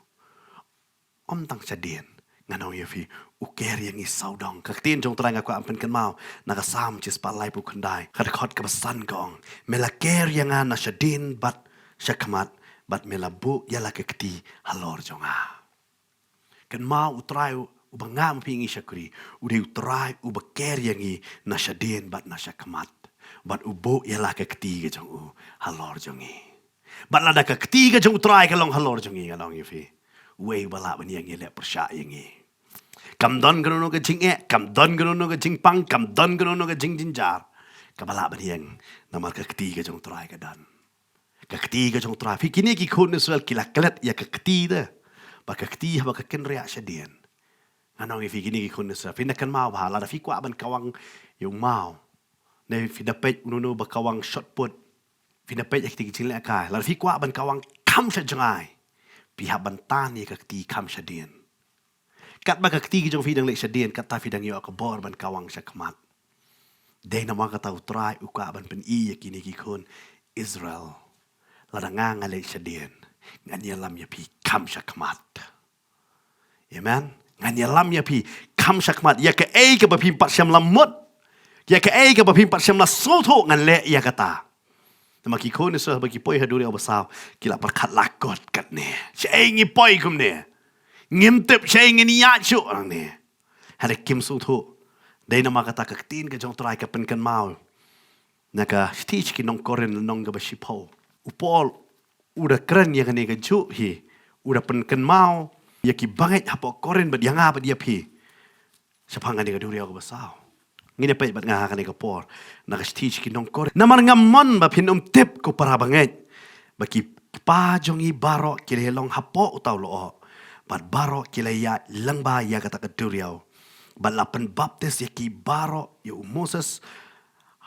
Ym tang shadien. Ngan ong ïa phi, u ker ïa ngi sawdong. Ka ktien jong U Trai nga kwah ban pynkynmaw. Na ka Salm shispah laiphew khyndai. Ka dkhot kaba san ka ong. Me la ker ïa nga na shadien bad shakhmat. Bad me la buh ïa la ka kti halor jong nga. Kynmaw U Trai u, uba nga ma phi ngi shakri, u dei U Trai uba ker ïa ngi na shadien bad na shakhmat. Bad u buh ïa la ka kti ka jong u halor jong ngi. Bad lada ka kti ka jong U Trai ka long halor jong ngi ngan ong ïa phi. Uei uba lah ban ïeng ïaleh pyrshah ïa ngi. Kam don kano kano ka jingeh, kam don kano kano ka jingpang, kam don kano kano ka jingjynjar. Kaba lah ban ïeng namar ka kti ka jong U Trai ka don. Ka kti ka jong U Trai. Phi kine ki khun Israel ki la klet ïa ka kti te. Ba ka kti haba ka kynriah shadien. Ngan ong ïa phi kine ki khun Israel. Phi na kynmaw bha lada phi kwah ban kawang ïa u maw. Ne phi da peit uno uno ba kawang shot put. Phi da peit ïa kti ki jingleh kai. Lada phi kwah ban kawang kham sha jngai. Phi hap ban tan ïa ka kti kham shadien. Katba ka kti ki jong phi dang leh shadien, kata phi dang ïoh ka bor ban kawang shakhmat. Dei namar kata U Trai u kwah ban pyni ïa kine ki khun Israel. Lada nga nga leh shadien, ngan ïalam ïa phi kham shakhmat. Amen. Ngan ïalam ïa phi kham shakhmat. Ïa kaei kaba phim pat shym la mut. Ïa kaei kaba phim pat shym la sngewthuh ngan leh ïa kata. Namar ki khun Israel ba ki poi ha duriaw basaw, ki la pyrkhat la kot katne. Shaei ngi poi kumne? Ngim tip shaei ngin ïaid shuh nangne. Hynrei kim sngewthuh. Dei namar kata ka ktien ka jong U Trai ka pynkynmaw na ka shithi sha ki nong Korinth lynnong kaba shiphew. U Paul u da kren ïa kane kajuh hi, u da pynkynmaw ïa ki bangeit hapoh Korinth bad ïa nga bad ïa phi shaphang kane ka duriaw kaba saw. Ngin ïa peit bad nga ha kane ka por na ka shithi sha ki nong Korinth. Namar nga mon ba phin ym tip, ko para bangeit, ba ki kpa jong ngi baroh ki la ïalong hapoh uta u lyoh, bad baroh ki la ïaid lyngba ïa kata ka duriaw, bad la pynbaptis ïa ki baroh ïa u Moses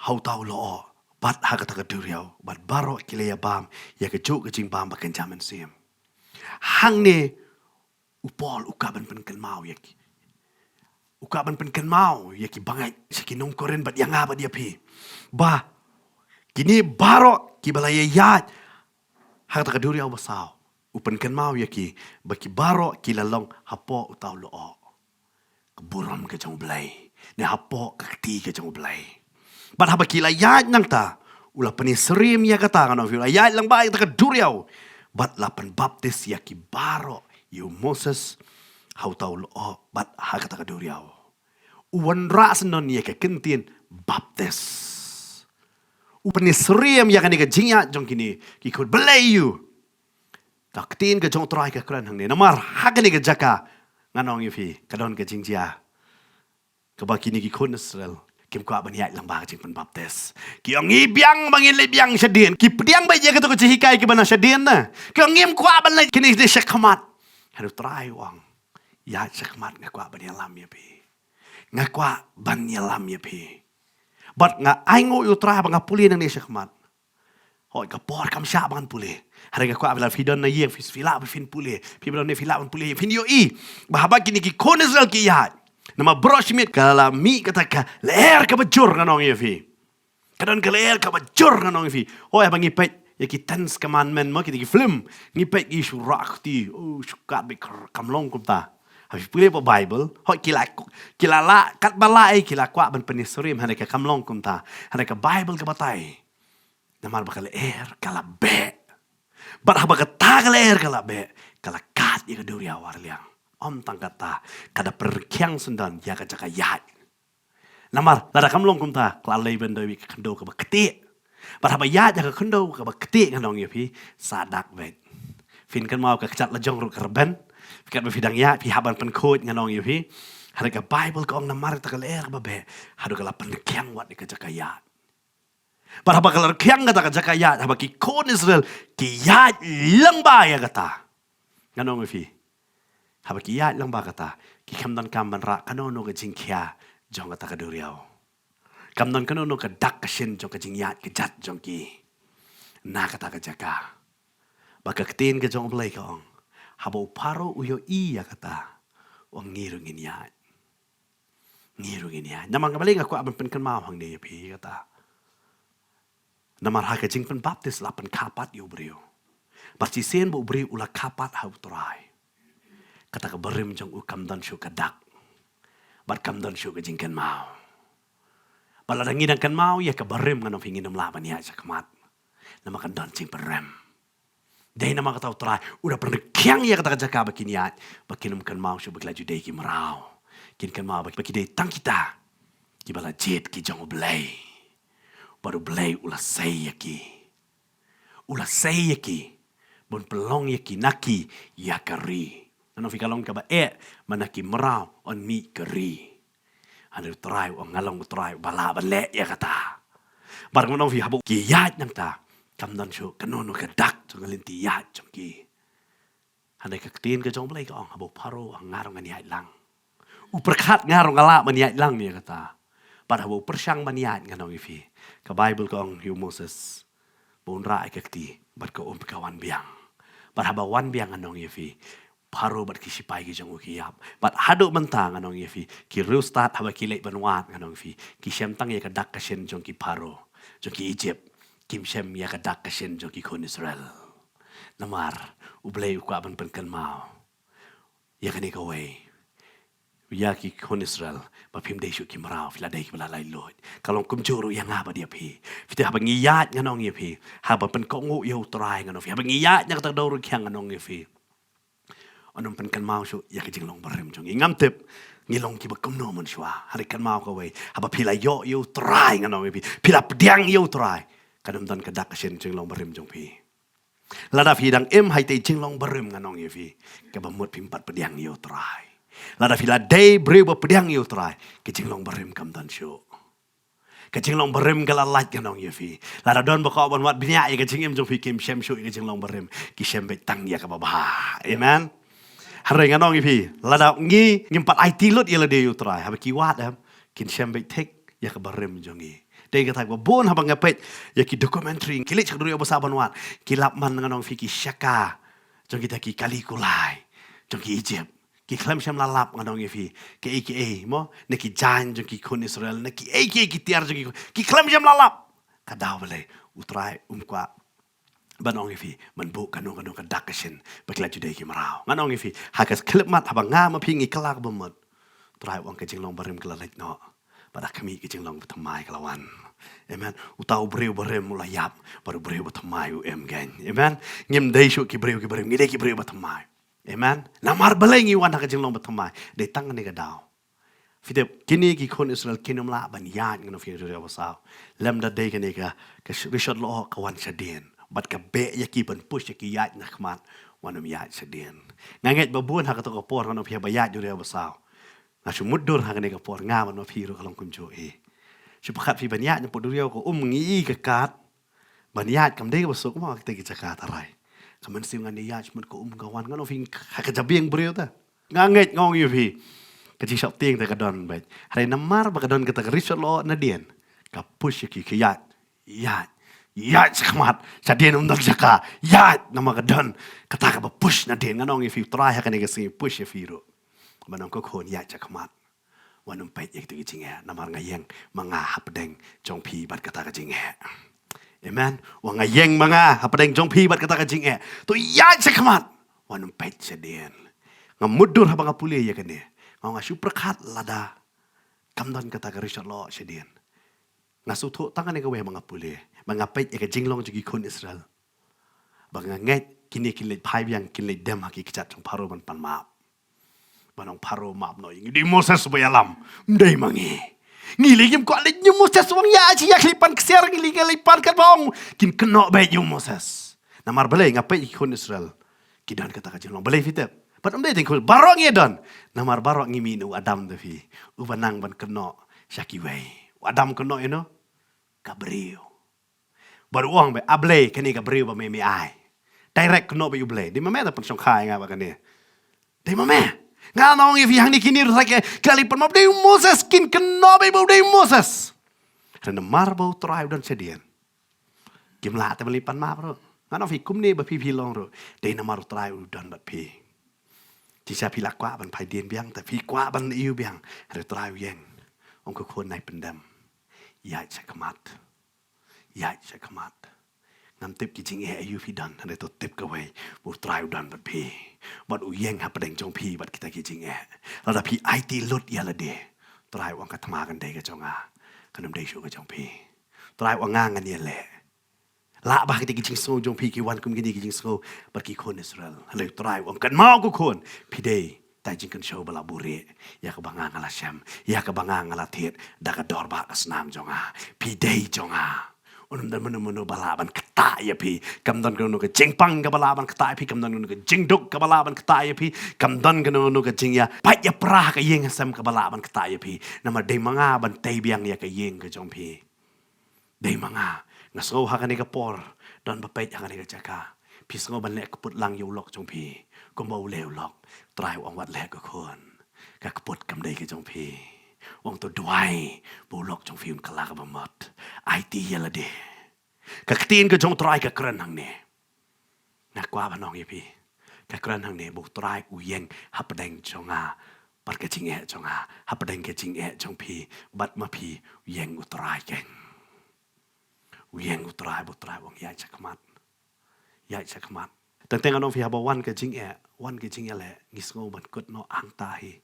ha uta u lyoh bad ha kata ka duriaw, bad baroh ki la ïabam ïa kajuh ka jingbam ba kynja mynsiem. Hangne u Paul u kwah ban pynkynmaw ïa ki, u kwah ban pynkynmaw ïa ki bangeit, sha ki nong Korinth bad ïa nga bad ïa phi, ba kine baroh kiba la ïaid ha kata ka duriaw basaw, u pynkynmaw ïa ki ba ki baroh ki la long hapoh uta u lyoh, ka burom ka jong U Blei, ne hapoh ka kti ka jong U Blei. Bad haba ki la ïaid nangta, u la pyni syriem ïa kata, ngan ong ïa phi, u la ïaid lyngba ïa kata ka duriaw, bad la pynbaptis ïa ki baroh ïa u Moses ha uta u lyoh bad ha kata ka duriaw. U wanrah syndon ïa ka ktien baptis. U pyni syriem ïa kane ka jingïaid jong kine ki khun. Balei? Ïa ka ktien ka jong U Trai ka kren hangne. Namar ha kane ka jaka, ngan ong ïa phi, ka don ka jingjia kaba kine ki khun Israel kim kwah ban ïaid lyngba ka jingpynbaptis. Ki ong, ngi biang ba ngin leit biang shadien. Ki pdiang beit ïa kato ka jinghikai kaba na shadien na. Ki ong, ngim kwah ban leit kine ki shakhmat. Hynrei U Trai u ong, ïaid shakhmat, nga kwah ban ïalam ïa phi. Nga kwah ban ïalam ïa phi. Bad nga ainguh ïa U Trai ba nga pule nangne shakhmat. Hooid, ka por kam shah ba ngan pule. Hynrei nga kwah ba lada phi don na ïing, phi, phi lah ba phin pule. Phi ba don ne, phi lah ban pule, phin ïohi ba haba kine ki khun Israel ki ïaid, namar baroh shi miet ka la mih kata ka lyer kaba jur, ngan ong ïa phi. Ka don ka lyer kaba jur, ngan ong ïa phi. Hooid, haba ngi peit ïa ki Ten Commandment mo, kine ki film, ngi peit ki shu rah kti, oh, shu kat beit, kam long kumta. Haba phi pule ha Bible, hooid, ki la, ki la lah, katba lah ei, ki la kwah ban pyni syriem, hynrei ka kam long kumta. Hynrei ka Bible ka batai namar ba ka lyer ka la beh. Bad haba kata ka lyer ka la beh, ka la kat ïa ka duriaw ar liang. Ym tang kata, ka da pynrkhiang syndon ïa ka jaka ïaid. Namar lada kam long kumta, ka la leit ban da ïa ka khyndew kaba ktieh. Bad haba ïaid ïa ka khyndew kaba ktieh, ngan ong ïa phi, sa dak beit. Phin kynmaw ka kjat lajong ruh ka rben. Phi, katba phi dang ïaid, phi hap ban pynkhuid, ngan ong ïa phi. Hynrei ka Bible ka ong namar kata ka lyer kaba beh, haduh ka la pynrkhiang wat ïa ka jaka ïaid. Bad haba ka la rkhiang kata ka jaka ïaid, haba ki khun Israel ki ïaid lyngba ïa kata, ngan ong ïa phi, haba ki ïaid lyngba kata, ki khlem donkam ban rah kano kano ka jingkhia jong kata ka duriaw. Kam don kano kano ka dak ka shin jong ka jingïaid kjat jong ki na kata ka jaka. Bad ka ktien ka jong U Blei ka ong, haba u Pharaoh u ïohi ïa kata, u ong, ngi ruh ngin ïaid. Ngi ruh ngin ïaid. Namar nga, balei nga kwah ban pynkynmaw hangne ïa phi kata? Namar ha ka jingpynbaptis la pynkha pat ïa u briew. Bad shisien ba u briew u la kha pat ha U Trai, kata ka barim jong u kam don shuh ka dak. Bad kam don shuh ka jingkynmaw. Bad lada ngi dang kynmaw ïa ka barim, ngan ong ïa phi, ngin ym lah ban ïaid shakhmat. Namar ka don jingpynrem. Dei namar kata U Trai u da pynrkhiang ïa kata ka jaka ba kin ïaid, ba kin ym kynmaw shuh ba ki la ju dei ki mraw. Kin kynmaw ba ki dei tang kita kiba la jied ki jong U Blei. Bad U Blei u la sei ïa ki. U la sei ïa ki ban pynlong ïa ki na ki ïa ka ri. Ngan ong ïa phi, ka long kaba eh ba na ki mraw yn mih ka ri. Hynrei U Trai u ong, nga long U Trai uba lah ban leh ïa kata. Bad ngan ong ïa phi, haba ki ïaid nangta, kam don shuh kano kano ka dak jong ka lynti ïaid jong ki. Hynrei ka ktien ka jong U Blei ka ong, haba u Pharaoh u ong, nga ruh ngan ïaid lang. U pyrkhat, nga ruh nga lah ban ïaid lang ïa kata. Bad haba u pyrshang ban ïaid, ngan ong ïa phi, ka Bible ka ong ïa u Moses ba un rah ïa ka kti, bad ka um ka wan biang. Bad haba wan biang, ngan ong ïa phi, Pharaoh bad ki shipai ki jong u ki ïap. Bad haduh mynta, ngan ong ïa phi, ki riewstad haba ki leit ban wad, ngan ong ïa phi, ki shem tang ïa ka dak ka shin jong ki Pharaoh, jong ki Egypt. Kim shem ïa ka dak ka shin jong ki khun Israel. Namar U Blei u kwah ban pynkynmaw ïa kane kawei, ïa ki khun Israel ba phim dei shuh ki mraw, phi la dei kiba la laitluid. Ka long kumjuh ruh ïa nga bad ïa phi. Phi te haba ngi ïaid, ngan ong ïa phi, haba pynkohnguh ïa U Trai, ngan ong ïa phi, haba ngi ïaid na kata ka dor rukhiang, ngan ong ïa phi, un ym pynkynmaw shuh ïa ka jinglong barim jong ngi. Ngam tip ngi long kiba kumno mynshuwa. Hynrei kynmaw kawei, haba phi la ïoh ïa U Trai, ngan ong ïa phi, phi la pdiang ïa U Trai, kan ym don ka dak ka shin jinglong barim jong phi. Lada phi dang im ha ita i jinglong barim, ngan ong ïa phi, kaba mut phim pat pdiang ïa U Trai. Lada phi la dei briew ba pdiang ïa U Trai, ka jinglong barim kam don shuh. Ka jinglong barim ka la lait, ngan ong ïa phi. Lada don ba kwah ban wad bniah ïa ka jingim jong phi, kim shem shuh ïa ka jinglong barim, ki shem beit tang ïa kaba bha. Amen. Hynrei ngan ong ïa phi, lada ngi ngim pat aiti lut ïa lade ïa U Trai, haba ki wad, em, kin shem beit thik ïa ka barim jong ngi. Dei kata kaba bun haba nga peit ïa ki documentary, ki leit sha ka duriaw ba sah ban wad, ki lap man, ngan ong ïa phi, ki shaka jong kita ki kali kulai jong ki Egypt. Ki khlem shym la lap, ngan ong ïa phi, kiei kiei, mo, na ki jaiñ jong ki khun Israel, na kiei kiei ki tiar jong ki khun, ki khlem shym la lap. Ka daw balei? U Trai um kwah ban ong ïa phi, ban buh kano kano ka dak ka shin ba ki la ju dei ki mraw. Ngan ong ïa phi, ha ka khyllipmat, haba nga ma phi ngi kylla kaba mut, U Trai u ong ka jinglong barim ka la leit noh, bad ha khmih ka jinglong bathymmai ka la wan. Amen. Uta u briew barim u la ïap, bad u briew bathymmai u im kein. Amen. Ngim dei shuh ki briew ki barim, ngi dei ki briew bathymmai. Amen. Namar balei ngi wan ha ka jinglong bathymmai? Dei tang kane ka daw. Phi tip, kine ki khun Israel kin ym lah ban ïaid, ngan ong ïa phi, ha ka duriaw ba saw. Lymda dei kane ka, ka sh-, rishot lyoh ka wan shadien, bad ka beh ïa ki ban push ïa ki ïaid na khmat, wan ym ïaid shadien. Nga ngeit ba bun ha kato ka por, ngan ong ïa phi, haba ïaid duriaw ba saw, nga shu mutdur ha kane ka por, nga bad ma phi ruh ka long kumjuh hi. Shu pyrkhat phi ban ïaid napoh duriaw, ka um ngi i ka kat, ban ïaid kam dei kaba suk mo, ha kita ki jaka tharai. Ka mynsiem ngan ïaid, shu mut ka um ka wan, ngan ong ïa phi, ha ka jabieng briew te. Nga ngeit, nga ong ïa phi, ka jingsheptieng te ka don beit. Hynrei namar ba ka don kata ka rishot lyoh nadien, ka push ïa ki, ki ïaid, ïaid, ïaid shakhmat. Shadien ym don jaka ïaid, namar ka don kata kaba push nadien. Ngan ong ïa phi, U Trai ha kane ka sngi u push ïa phi ruh, ban ong, ko khun, ïaid shakhmat. Wan ym peit ïa kito ki jingeh, namar nga ïeng ma nga hapdeng jong phi bad kata ka jingeh. Amen. Wan, nga ïeng ma nga hapdeng jong phi bad kata ka jingeh. To ïaid shakhmat. Wan ym peit shadien. Nga mutdur haba nga pule ïa kane. Nga, nga shu pyrkhat, lada kam don kata ka rishot lyoh shadien, nga sngewthuh tang kane kawei ba nga pule, ba nga peit ïa ka jinglong jong ki khun Israel, ba nga ngeit kine kin leit phai biang, kin leit dem ha ki kjat jong Pharaoh ban pan map. Ban ong, Pharaoh, map noh ïa ngi, dei u Moses ba ïalam, ym dei ma ngi. Ngi lei ngim kwah leit, ïa u Moses, wan ïa shi, ïa shi leit pan ksiar, ngi lei, ngi leit pan katba ong, kin kynnoh beit ïa u Moses. Namar balei? Nga peit ïa ki khun Israel, ki don kata ka jinglong. Balei phi tip? Bad ym dei tang khun, baroh ngi don. Namar baroh ngi mih na u Adam te phi, uba nang ban kynnoh sha kiwei. U Adam kynnoh ïano? Ka briew. Bad u ong beit, A Blei, kane ka briew ba me, me ai. Direct kynnoh beit ïa U Blei. Dei ma me te pynshongkha ïa nga bad kane? Dei ma me? Ngan ong ïa phi, hangne kine ruh trai ki, ki la leit pan map, dei u Moses, kin kynnoh beit ba u dei u Moses. Hynrei namar ba U Trai u don shadien, kim lah te ban leit pan map ruh. Ngan ong ïa phi, kumne ba phi, phi long ruh, dei namar U Trai u don bad phi. Jingshisha phi la kwah ban phai dien biang, te phi kwah ban ïoh biang. Hynrei U Trai u ïeng, ong, ko khun, nai pyndem. Ïaid shakhmat. Ïaid shakhmat. Ngam tip ki jingeh aïu phi don, hynrei to tip kawei, U Trai u don bad phi. Bad u ïeng hapdeng jong phi bad kita ki jingeh. Lada phi aiti lut ïa lade, U Trai u ong, ka thma kan dei ka jong nga, kan ym dei shuh ka jong phi. U Trai u ong, nga ngan ïaleh. Lah ba kita ki jingsngew jong phi ki wan kum kine ki jingsngew bad ki khun Israel. Hynrei U Trai u ong, kynmaw ko khun, phi dei tai jingkynshew ba la buhrieh ïa kaba nga, nga la shem, ïa kaba nga, nga la thied da ka dor ba ka snam jong nga. Phi dei jong nga. Ym don mano mano ba lah ban ktah ïa phi. Kam don kano ka jingpang kaba lah ban ktah ïa phi. Kam don kano ka jingduk kaba lah ban ktah ïa phi. Kam don kano kano ka jingïapait ïapra ha ka ïing ha sem kaba lah ban ktah ïa phi. Namar dei ma nga ban tei biang ïa ka ïing ka jong phi. Dei ma nga. Nga sngew ha kane ka por, don ba peit ha kane ka jaka, phi sngew ban leh kput lang ïa u lok jong phi, kumba u leh u lok. U Trai u ong, wat leh ko khun. Ka kput kam dei ka jong phi. U ong, to duwai ba u lok jong phi un kylla kaba mut. Aiti ïa lade. Ka ktien ka jong U Trai ka kren hangne. Nga kwah ban ong ïa phi, ka kren hangne ba U Trai u ïeng hapdeng jong nga bad ka jingeh jong nga, hapdeng ka jingeh jong phi bad ma phi. U ïeng U Trai keiñ. U ïeng U Trai, ba U Trai u ong, ïaid shakhmat. Ïaid shakhmat. Teng teng ngan ong ïa phi, haba wan ka jingeh, wan ka jingeh leh, ngi sngew ban kut noh hangta hi.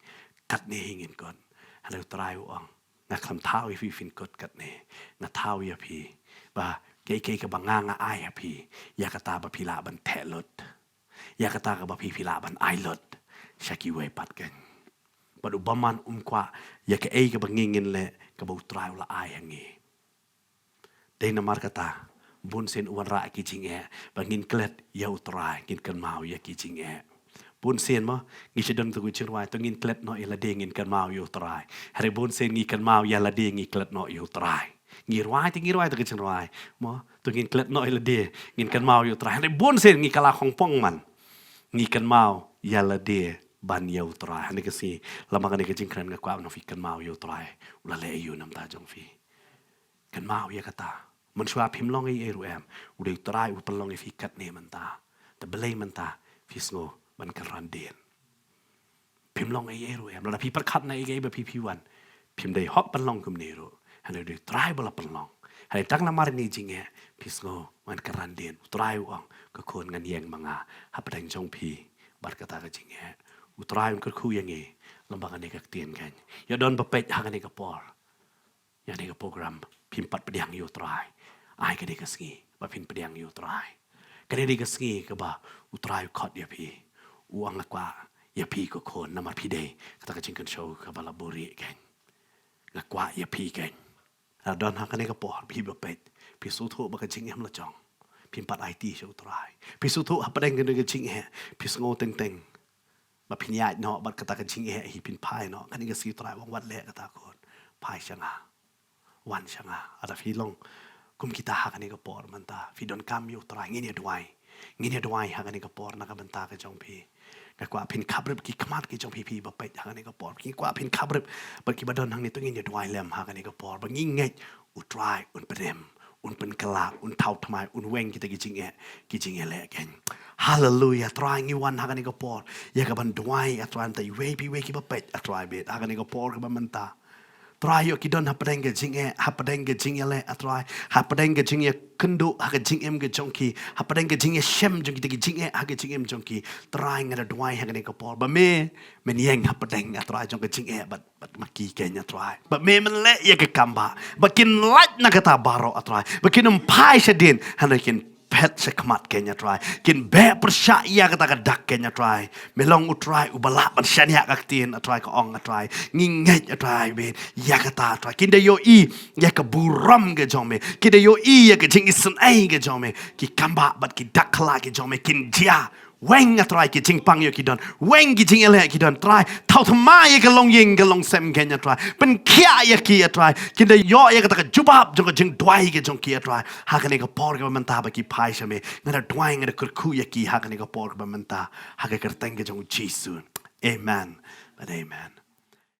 Katne hi ngin kut. Hynrei u Trai u ong, nga khlem thaw ïa phi phin kut katne. Nga thaw ïa phi ba kaei kaei kaba nga nga ai ha phi, ïa kata ba phi lah ban theh lut, ïa kata kaba phi phi lah ban ai lut sha kiwei pat keiñ. Bad u bymman um kwah ïa kaei kaba ngi ngin leh, kaba u Trai u la ai ha ngi. Dei namar kata, bun sien u wanrah ki jingeh ba ngin klet ïa u Trai, ngin kynmaw ïa ki jingeh. Bun sien mo, ngi shu don tu ki jingrwai, to ngin klet noh ïa lade, ngin kynmaw ïa u Trai. Hynrei bun sien ngi kynmaw ïa lade, ngi klet noh ïa u Trai. Ngi rwai te ngi rwai tu ki jingrwai mo, to ngin klet noh ïa lade, ngin kynmaw ïa u Trai. Hynrei bun sien ngi kylla khongpong man, ngi kynmaw ïa lade ban ïa u Trai. Hangne ka sngi, lem bad kane ka jingkren nga kwah ba phi kynmaw ïa u Trai, u la leh aïu namar jong phi. Kynmaw ïa kata. Mynshuwa phim long ei ei ruh em, u dei u Trai u pynlong ïa phi katne mynta. Te balei mynta phi sngew ban kynran dien? Phim long ei ei ruh em, lada phi pyrkhat na ei ei ba phi phi wan, phim dei hok ban long kumne ruh. Hynrei u dei u Trai ba la pynlong. Hynrei tang namar ine i jingeh phi sngew ban kynran dien. U Trai u ong, ko khun, ngan ïeng ma nga hapdeng jong phi bad kata ka jingeh. U Trai un kyrkhu ïa ngi lem bad kane ka ktien keiñ. Ïa don ba peit ha kane ka por, ïa kane ka program, phim pat pdiang ïa u Trai. Ai ka dei ka sngi ba phin pdiang ïa u Trai. Ka dei ka sngi kaba u Trai u khot ïa phi. U ong, nga kwah ïa phi ko khun, namar phi dei kata ka jingkynshew kaba la buhrieh keiñ. Nga kwah ïa phi keiñ. Lada don ha kane ka por phi ba peit, phi sngewthuh ba ka jingim la jong, phim pat aiti sha u Trai. Phi sngewthuh hapdeng kane ka jingeh, phi sngew teng teng ba phin ïaid noh bad kata ka jingeh hi, phin phai noh. Kane ka sngi u Trai u ong, wat leh kata khun. Phai sha nga. Wan sha nga. Lada phi long kum kita ha kane ka por mynta, phi donkam ïa u Trai, ngin ïa duwai. Ngin ïa duwai ha kane ka por na ka bynta ka jong phi. Nga kwah phin khaprip ki khmat ki jong phi, phi ba peit ha kane ka por. Nga kwah phin khaprip bad kiba don hangne, to ngin ïa duwai lem ha kane ka por ba ngi ngeit u Trai un pynim, un pynkylla, un thaw thymmai, un weng kita ki jingeh, ki jingeh leh keiñ. Haleluia. Trai, ngi wan ha kane ka por ïa kaban duwai, A Trai, namar iwei pa iwei kiba peit, A Trai, bad ha kane ka por kaba mynta. Trai, ïoh ki don hapdeng ka jingeh, hapdeng ka jingïaleh, A Trai, hapdeng ka jingïakynduh ha ka jingim ka jong ki, hapdeng ka jingïashem jong kita ki jingeh ha ka jingim jong ki. Trai, nga da duwai ha kane ka por ba me men ïeng hapdeng, A Trai, jong ka jingeh bad, bad ma ki keiñ, A Trai. Ba me men leh ïa ka kam ba, ba kin lait na kata baroh, A Trai, ba kin ym phai shadien, hynrei kin phet shakhmat keiñ, A Trai. Kin beh pyrshah ïa kata ka dak keiñ, A Trai. Me long u Trai uba lah ban shaniah ka ktien, A Trai, ka ong, A Trai. Ngi ngeit, A Trai, bad ïa kata, A Trai, kin da ïohi ïa ka burom ka jong me, kin da ïohi ïa ka jingisynei ka jong me. Ki kam ba bad ki dak khlad ki jong me kin jia. Weng, A Trai, ki jingpang ïoh ki don. Weng ki jingïaleh ki don, Trai. Thaw thymmai ïa ka longïing ka longsem keiñ, A Trai. Pynkhiah ïa ki, A Trai. Kin da ïoh ïa kata ka jubab jong ka jingduwai ka jong ki, A Trai. Ha kane ka por kaba mynta ba ki phai sha me, nga da duwai, nga da kyrkhu ïa ki ha kane ka por kaba mynta, ha ka kyrteng ka jong u Jisu. Amen. Bad amen.